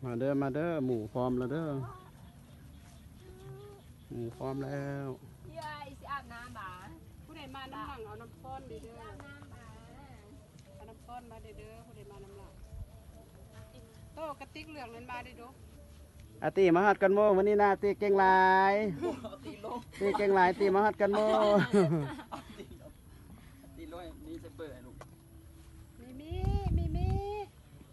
ມາເດີ ມາເດີ ໝູພ້ອມແລ້ວເດີ ໝູພ້ອມແລ້ວ. ເອີຍ ຊິອາບນ້ຳບາ? ຜູ້ໃດມານຳຫຼັງເອົານ້ຳພ້ອນເດີ ຊິອາບນ້ຳບາ? ເອົານ້ຳພ້ອນມາເດີ ຜູ້ໃດມານຳຫຼັງ. ໂຕກະຕິກເຫຼືອງນັ້ນມາເດີ. ອາຕິມາຮອດກ່ອນໝູ່ ມື້ນີ້ນາ ອາຕິເກັ່ງຫຼາຍ ຕິເກັ່ງຫຼາຍ ອາຕິມາຮອດກ່ອນໝູ່. ຕິລົງນີ້ໃສ່ເປີໃຫ້ລູກ. ມີມີ ມີມີ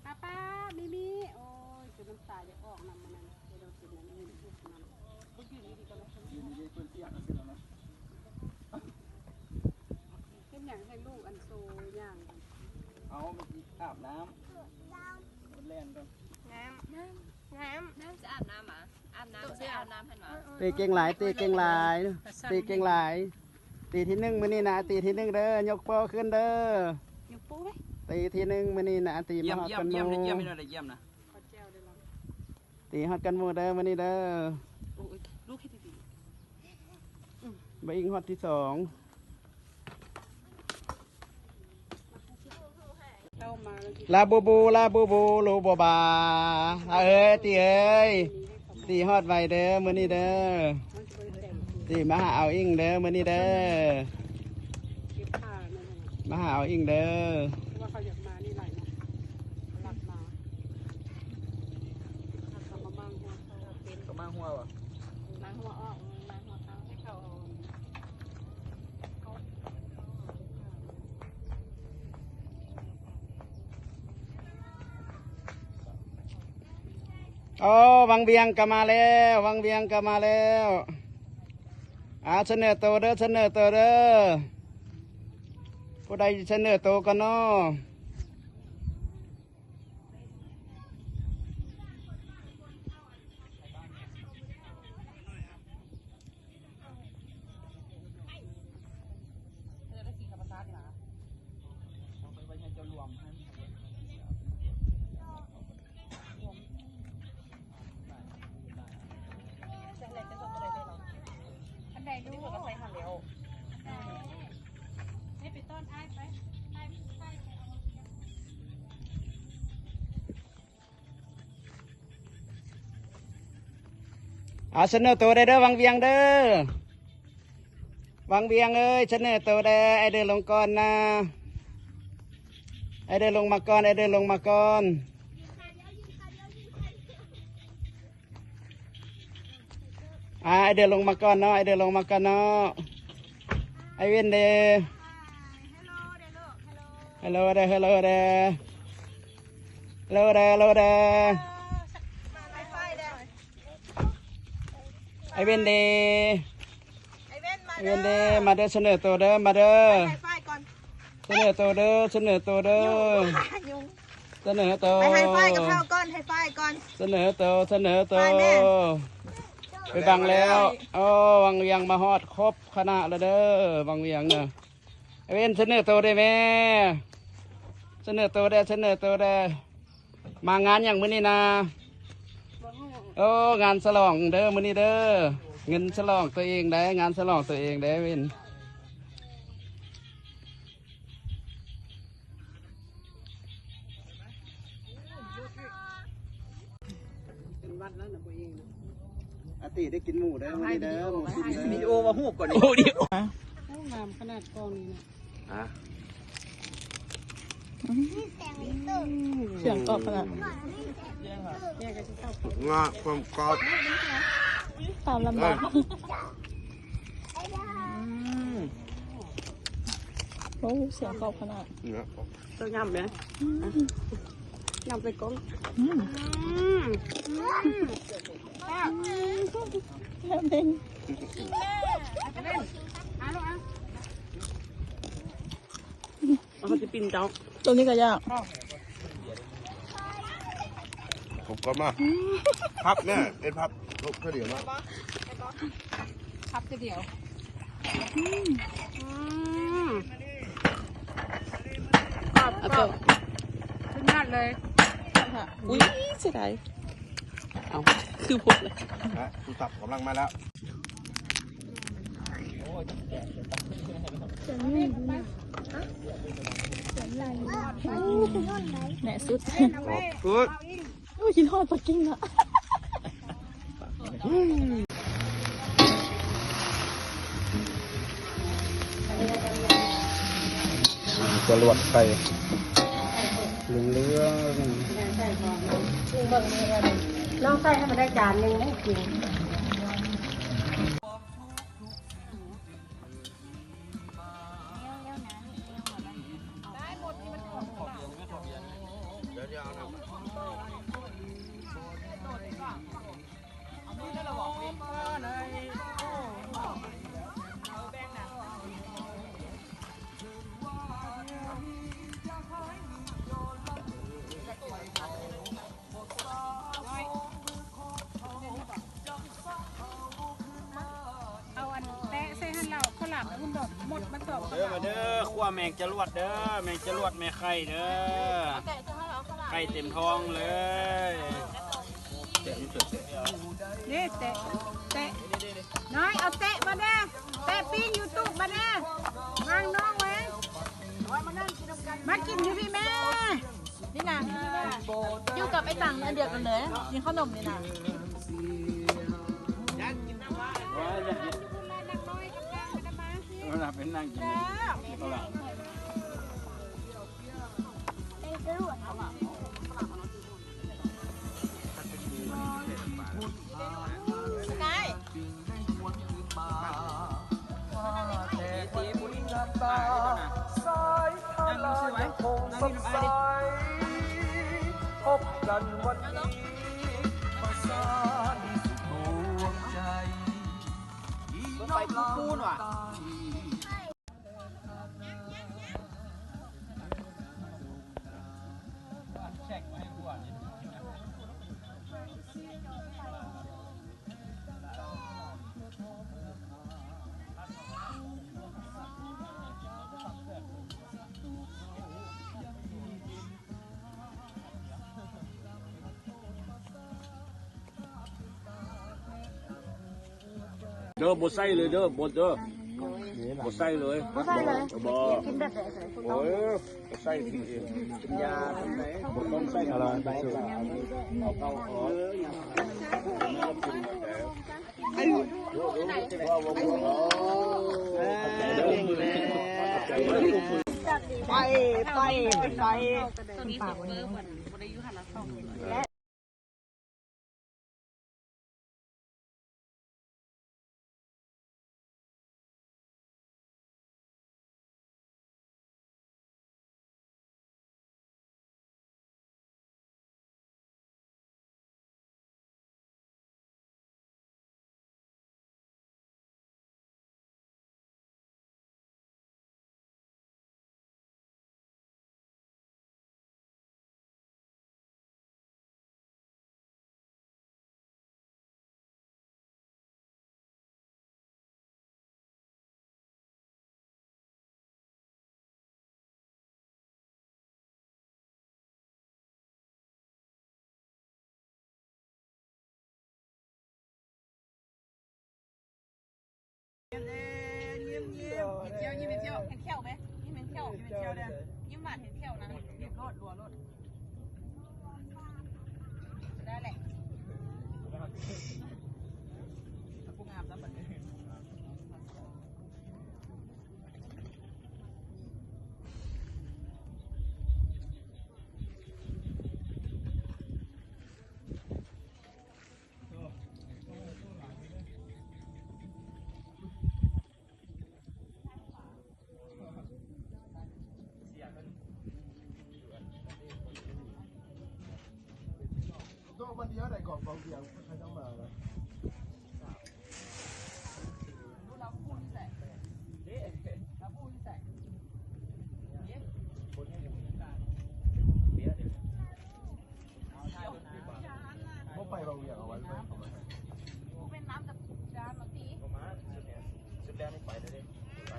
ປ້າ ປ້າ ມີມີ. ໂອ້ຍ ຈົນນ້ຳຕາຈະອອກນຳ ມື້ນັ້ນໄປໂດນກິນນັ້ນ ຢູ່ນຳ ບໍ່ຢູ່ດີໆກໍແລ້ວ ຢູ່ດີໆເພິ່ນສຽກເອົາເສື້ອມາ. ເຮັດຫຍັງໃຫ້ລູກອັນໂຊຍ່າງ? ເອົາ ອາບນ້ຳ ແລ່ນກ່ອນ. ນ້ຳ ນ້ຳ ນ້ຳ ຈະອາບນ້ຳຫວາ? ອາບນ້ຳ ເອີ ອາບນ້ຳຫັ້ນຫວາ? ເຕເກັ່ງຫຼາຍ ເຕເກັ່ງຫຼາຍ ເຕເກັ່ງຫຼາຍ. ຕີທີໜຶ່ງມື້ນີ້ນະ ຕີທີໜຶ່ງເດີ ຍົກໂປ້ຂຶ້ນເດີ ຍົກໂປ້ໄວ້. ຕີທີໜຶ່ງມື້ນີ້ນະ ຕີມາຮອດກັນໝູ່ ຢ້ຽມ ຢ້ຽມ ຢ້ຽມ ຕີຮອດກັນໝູ່ເດີມື້ນີ້ເດີ. ໂອ້ຍ ລູກເຮັດດີໆ ອືມ ບໍ່ອິງຮອດທີສອງ. ລາບູບູ ລາບູບູ ລູບາບາ. ອາ ເອີຍ ຕີເອີຍ ຕີຮອດໄວເດີມື້ນີ້ເດີ ຕີມາຫາເອົາອິງເດີມື້ນີ້ເດີ ມາຫາເອົາອິງເດີ. ວ່າເຂົາຢາກມານີ້ຫຼາຍເນາະ ລັກມາ ເຂົາມາໝັ່ງຫົວເຂົາ ເປັນເຂົາມາຫົວບໍ່? ມາຫົວອອກ ມາຫົວເຂົາ ໃຫ້ເຂົາ ໂອ້ ວັງວຽງກໍມາແລ້ວ ວັງວຽງກໍມາແລ້ວ. ອາ ສະເໜີໂຕເດີ ສະເໜີໂຕເດີ ຜູ້ໃດສະເໜີໂຕກ່ອນເນາະ? ອັນໃດລູກ ໃຫ້ໄປຕ້ອນອ້າຍໄປ ອ້າຍ ອ້າຍໄປເອົາ. ເອົາ ສະເໜີໂຕໄດ້ເດີ ວັງວຽງເດີ ວັງວຽງເອີຍ ສະເໜີໂຕແດ່. ອ້າຍເດີລົງກ່ອນນະ ອ້າຍເດີລົງມາກ່ອນ ອ້າຍເດີລົງມາກ່ອນ. ອາ ອ້າຍເດີລົງມາກ່ອນເນາະ ອ້າຍເດີລົງມາກ່ອນເນາະ. ອ້າຍວິນເດ ເຮໂລເດ ເຮໂລເດ ເຮໂລເດ ເຮໂລເດ. ອ້າຍວິນເດ ອ້າຍວິນເດ ມາເດີ ສະເໜີໂຕເດີ ມາເດີ ສະເໜີໂຕເດີ ສະເໜີໂຕເດີ ສະເໜີໂຕ. ໄປໄຮໄຟກັບເຮົາກ່ອນ ໄຮໄຟກ່ອນ ສະເໜີໂຕ ສະເໜີໂຕ. ໄປແມ່ ໄປບັງແລ້ວ. ໂອ້ ວັງວຽງມາຮອດຄົບຄະນະແລ້ວເດີ ວັງວຽງນະ. ເວັນ ສະເໜີໂຕໄດ້ແມ່ ສະເໜີໂຕໄດ້ ສະເໜີໂຕໄດ້. ມາງານຫຍັງມື້ນີ້ນະ? ໂອ້ ງານສະຫຼອງເດີມື້ນີ້ເດີ ເງິນສະຫຼອງຕົວເອງໄດ໋ ງານສະຫຼອງຕົວເອງໄດ໋ເວັນ. ເປັນຫວັດແລ້ວນະ ບໍ່ເອງນະ. ອາຕິໄດ້ກິນໝູເດີມື້ນີ້ເດີ ໝູຊິມເດີ. ວິດີໂອວ່າຮູບກ່ອນນີ້ ໂອ້ ງາມຂະໜາດກ້ອງນີ້ນະ. ອ່ະ ສຽງກອບຂະໜາດ ງາຄວາມກອບ ຕາມລຳດັບ. ອືມ ໂອ້ ສຽງກອບຂະໜາດ. ເຈົ້າຫຍ້ຳເດ້ ຫຍ້ຳໃສ່ກ້ອງ. ອືມ ອືມ ແຊບ ແຊບເດ້ງ. ເຮົາຊິປິ່ນເຈົ້າ ໂຕນີ້ກໍຢາກ ຜົມກໍມາ ພັບແມ່ ເປັນພັບ ເຂົາດຽວມາ ພັບທີດຽວ. ອືມ ອືມ ກອບ ກອບ ສຸດຍອດເລີຍ. ອຸ້ຍ ເສຍດາຍ ເອົ້າ ຄືພົດເລີຍ. ນະ ຜູ້ຕັບກຳລັງມາແລ້ວ. ແມ່ສຸດ ຂອບຄຸນ. ໂອ້ຍ ຄິດຮອດປັກກິ່ງນະ. ຈະລວດໄຂ່ເຫຼືອງໆ ລອງໃສ່ໃຫ້ມັນໄດ້ຈານໜຶ່ງໃຫ້ກິນ. ເອົາອັນແຕະໃສ່ຫັ້ນແລ້ວ ເຂົ້າຫຼາມໃຫ້ເພິ່ນດອກ ໝົດມາຕອກ ເດີມາເດີ ຄົວແມງຈະລວດເດີ ແມງຈະລວດແມ່ໄຂ່ເດີ ໄຂ່ເຕັມທ້ອງເລີຍ. ເດ້ ແຕະ ແຕະ ນ້ອຍ ເອົາແຕະມາແດ່ ແຕະປີ້ງຢູທູບມາແດ່ ວາງນ້ອງໄວ້ ມາກິນຢູ່ພີ້ແມ່. ນີ້ນະ ຢູ່ກັບໄອ້ຕັງອັນດຽວກັນເລີຍ ກິນເຂົ້າໜົມນີ້ນະ. ເວລາເປັນນັ່ງກິນເຂົ້າຫຼາມ. ເດີ ບໍ່ໃສ່ເລີຍເດີ ບົດເດີ ບໍ່ໃສ່ເລີຍ ບໍ່ໃສ່ເລີຍ ບໍ່ ກິນແບບໃດ ໂອ້ຍ ບໍ່ໃສ່ ກິນຢາທຳໃດ ບໍ່ຕ້ອງໃສ່ ອະໄລ ເອົາເຂົ້າອອກ ໄປ ໄປ ໄປ ໂຕນີ້ຊຸບເປີ ບໍ່ໄດ້ຢູ່ຫັ້ນລະ ສອງ ແລະ ຍິ້ມ ຍິ້ມ ຍິ້ມ ເຫັນແຂ້ວ ຍິ້ມເຫັນແຂ້ວ ເຫັນແຂ້ວໄໝ? ຍິ້ມເຫັນແຂ້ວ ຍິ້ມເຫັນແຂ້ວເດີ ຍິ້ມຫວານເຫັນແຂ້ວນະ ບີບໂລດ ລົວໂລດ ໄດ້ແຫຼະ ຜູ້ງາມນຳບັດນີ້. ໂຕມັນດຽວໄດ້ກອງກອງວຽງ ໃຜເຈົ້າມາລະ? ບໍ່ໄປເວົ້າວຽກເອົາໄວ້ ບໍ່ໄປເວົ້າວຽກ ຜູ້ເປັນນ້ຳກັບຈານມາຕີ ບໍ່ມາ ຊຸດແລກ ຊຸດແລກນີ້ໄປເລີຍເດ້ ໄປ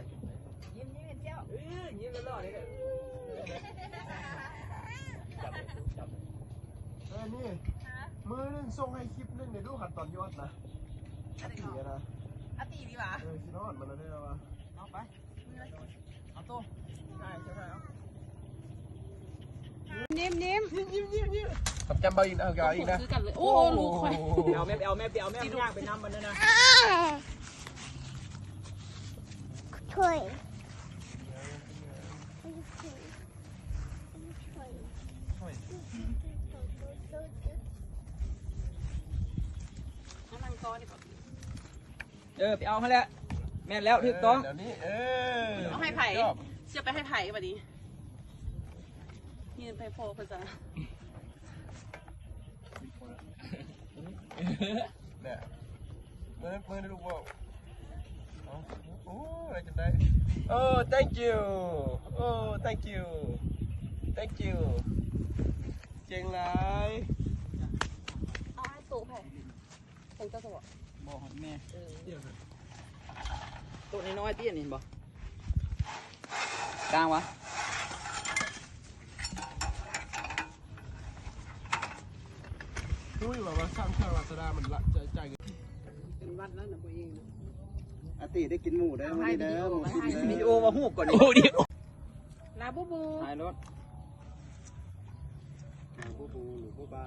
ຍິ້ມ ຍິ້ມເຫັນແກ້ວ ເອີ ຍິ້ມຫຼໍ່ໆ ນີ້ເດີ ຈັບ ຈັບ ເອີ ນີ້ ມື້ໜຶ່ງສົ່ງໃຫ້ຄລິບໜຶ່ງເດ້ ດູຂັ້ນຕອນຍອດນະ ອາຕີນະ ອາຕີດີຫວາ ເອີ ຊິນອນມັນແລ້ວເດ້ວ່າ ເອົາໄປ ເອົາໂຕ ຖ່າຍ ຖ່າຍ ເອົາ. ເນມໆ ຍິ້ມໆໆໆ ກັບຈຳເບົາອີກນະ ເອົາອີກນະ ຄືກັນເລີຍ. ໂອ້ ລູກຂ້ອຍ ເອົາແມ່ ເອົາແມ່ ເອົາແມ່ ຍ່າງໄປນຳມັນນັ້ນນະ. ເອີ ໄປເອົາຫັ້ນແຫຼະ ແມ່ນແລ້ວ ຖືກຕ້ອງ. ເອີ ດຽວນີ້ ເອີ ເອົາໃຫ້ໃຜ? ຈອບ ຊິເອົາໄປໃຫ້ໃຜບັດນີ້? ຍື່ນໄປພໍ່ເພິ່ນຊະ. ແບບ ເບິ່ງ ເບິ່ງດູລູກເວົ້າ. ເອົາ ໂອ້ ໄດ້ຈັ່ງໃດ? ໂອ້ thank you. ໂອ້ thank you. Thank you. ເກັ່ງຫຼາຍ. ເອົາໃຫ້ໂຕະໃຜ? ຂອງເຈົ້າຊະບໍ? ບໍ່ ຂອງແມ່. ເອີ ໂຕະນ້ອຍໆຕິ ອັນນີ້ເຫັນບໍ່? ກາງວະ? ຮູ້ຢູ່ວ່າ ວ່າສ້າງ ສ້າງລາຊາດ້າມັນລະ ຈ່າຍ ຈ່າຍເງິນ ເປັນຫວັດແລ້ວນະ ບໍ່ເອງນະ. ອາຕິໄດ້ກິນໝູເດີ ເອົາໃຫ້ ມື້ນີ້ເດີ ໝູ ວິດີໂອ ຫູມເດີ ວິດີໂອວ່າຫູບກ່ອນນີ້. ໂອ້ ດີ ລາບູບູ ຖ່າຍລົດ ລາບູບູ ຫຼື ບູບາ.